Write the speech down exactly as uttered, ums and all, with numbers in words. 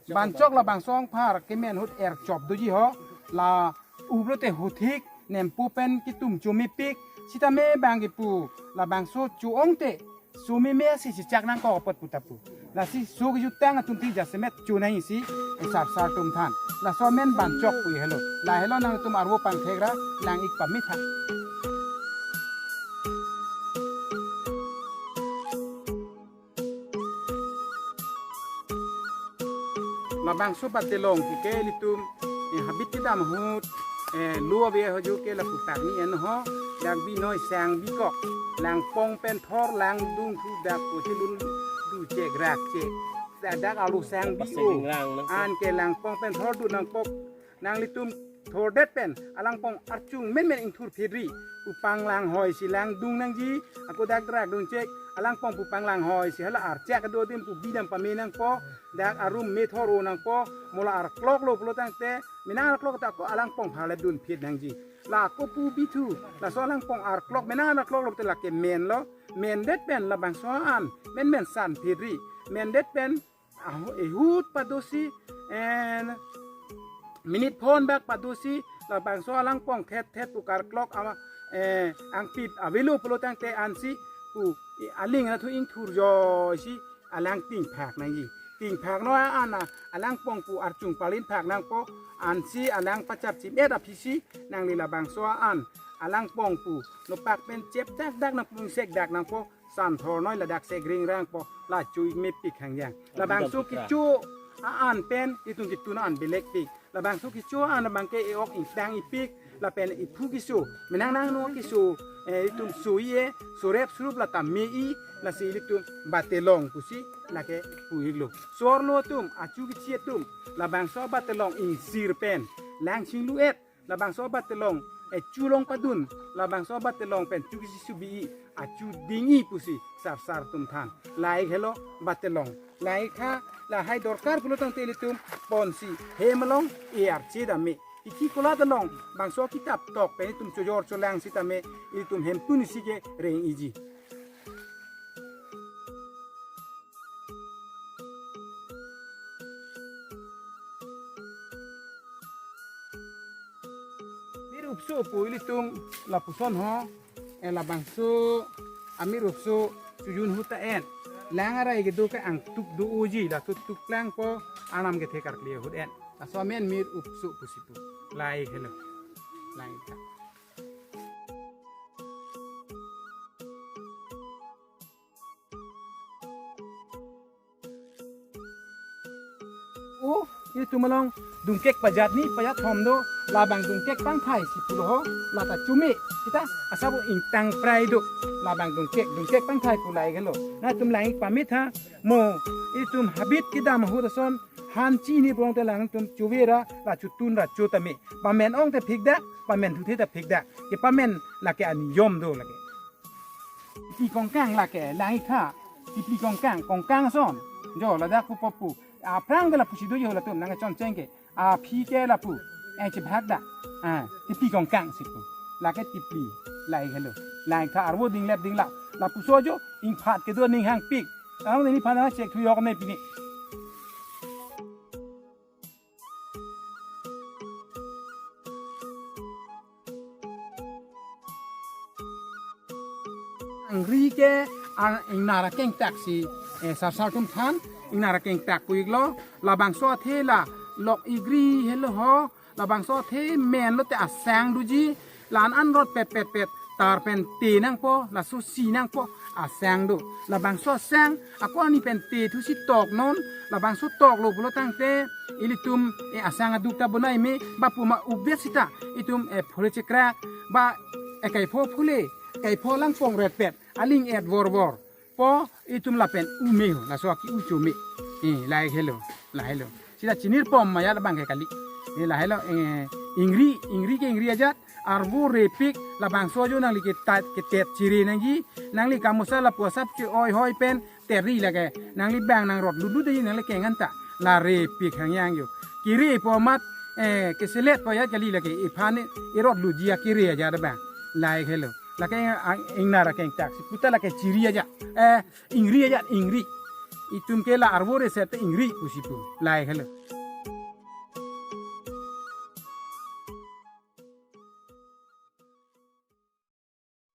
Banchok labangso ongphar kemen ahut erchop doji ho, la u pulote huthik, nempo pen kitum chomepik, sitame bang kipu, labangso cho-ong te, chomeme si chechak nangkok apot pu ta pu. Lasi so kejutang atum ti jasemet cho nangji si, e sarsar atum than. Laso amen banchok pu helo. Lahelo nangtum arvo pangthek ra, lang-ik pame tha. Labangso batelong pu ke ilitum, eh, habit kedam ahut, eh, lo ave ho jo ke lapu tak ni en ho, dak binoi sang bikok, langpong pen thor langdung thu dak pu hilun duchek rakchek. Dak, dak alu sang bi-o. Pasing lang nang. Anke langpong pen thor dun nangkok, nanglitum thordet pen alangpong archung menmen ingthur phedri, pu panglanghoi si langdung nangji, ako dak drak dungchek, alangpong pu panglanghoi si hala archak kedo adim pu bidam pame nangpo, dak arum me thor-o nangpo, mo la arklok lo pulo tangte, menang arklok ta ako alangpong pharle dun phet nangji. La ako pu bithu, laso alangpong arklok, menang arklok lo te lake menlo, mendet pen labangso an, menmen san phedri, mendet pen aho ehut padosi, en minit phonbak padosi, labangso alangpong thet thet pu karklok ama, eh, angpit avelo pulo tangte ansi pu, eh, aling anatthu ingthur joisi alang tingphak nangji. Tingphak noi an alangpong pu archung palin phak nangpo, ansi alang pachap chim-et aphisi nangli labangso an alangpong pu nopak pen chep dak dak nangpo, sek dak nangpo, san thor noi ladak se gring rangpo, la cho-ik mepik hangyang. Labangso kecho a-an pen itum ketun an belek pik. Labangso kecho an abang ke e-ok ingtang ipik, lapen iphu keso, menang nangno keso, eh, itum so-i-e, sorep surup la tame-i, lasi ilitum batelong pusi lake pu-iklo. So-arlo atum, achu kechi atum, labangso batelong ingsir pen lang chinglu-et, labangso batelong, eh, chu long padun, labangso batelong pen chu kisi subi-i, achu ding-i pusi sarsar atum than. La-ik helo batelong. La-ik tha, lahai dorkar pulo tangte ilitum ponsi hem along e arche dam me. Ithi kola dalong bangso kitap tok pen itum chojor cholang sitame ilitum hemphu isi ke reng-iji. Mir upso pu ilitum lapuson ho, eh, labangso amir upso chojun ahut ta en. Lang arai kedo ke angtuk do-oji, laso tuk langpo, anam kethe karkli ahut en. Laso amen mir upso pusi pu. La-ik helo. La-ik tha. O, itum along dungkek pajat ni pajat thom do, labang dungkek pangthai si pulo ho, lata chume, kita asabo ingtang prai do, labang dungkek, dungkek pangthai pu la-ik helo. Nangtum la-ik pame tha, mo, itum habit kedam ahut ason, han chini pulote langtum chove ra, la chotun ra cho tame. Pamen ong te phik dak, pamen thuthe ta phik dak. Ke pamen lake aniyom do lake. Tipli kongkang lake, la-ik tha. Tipli kongkang, kongkang ason. Jo, ladak pu popu. Aphrang ke lapusi doji ho latum, nangkechon cheng ke. Aphi ke lapu. Eh, chebhak dak. Ah, tipli kongkang si pu. Lake tipli. La-ik helo. La-ik tha arvo dinglep dingla. Lapuso jo, ingphat kedo ning hangpik. Tang ini phan chek thu yok ne pini. Ingri ke, ah, ingnar akengtak si, eh, sarsar atum than, ingnar akengtak pu-iklo, labangso athe la, lok igri helo ho, labangso athe menlo te asang doji, la-an an rot pet pet pet, tar pen te nangpo, laso si nangpo, asang do. Labangso asang, ako ani pen te thusi tok non, labangso toklo pulo tangte, ilitum, eh, asang aduk ta bonai me, ba puma updet sita, itum, eh, phule chekrak, ba, eh, kaipho phule, kaipho langpong ret pet, aling et vor vor. Po, itum lapen u me ho, laso aki u cho me. Eh, la-ik helo, la helo. Sita chinir pom maya labang ke kali. Eh, la helo, eh, ingri, ingri ke ingri ajat, arvo repik, labangso jo nangli ketat, ketet chiri nangji, nangli kamosa lapu asap che oi hoi pen, teri lake, nangli bang nang rot lulu de nangli kengan ta, la repik hangyang jo. Kiri po mat, eh, keselet po ya kali lake, iphan irot luji akiri aja de bang, la-ik helo. Lake, ah, ingnar akengtak, si puta lake chiri aja, eh, ingri aja, ingri. itum ke la arvo reset te ingri pusi pu. Lahai helo.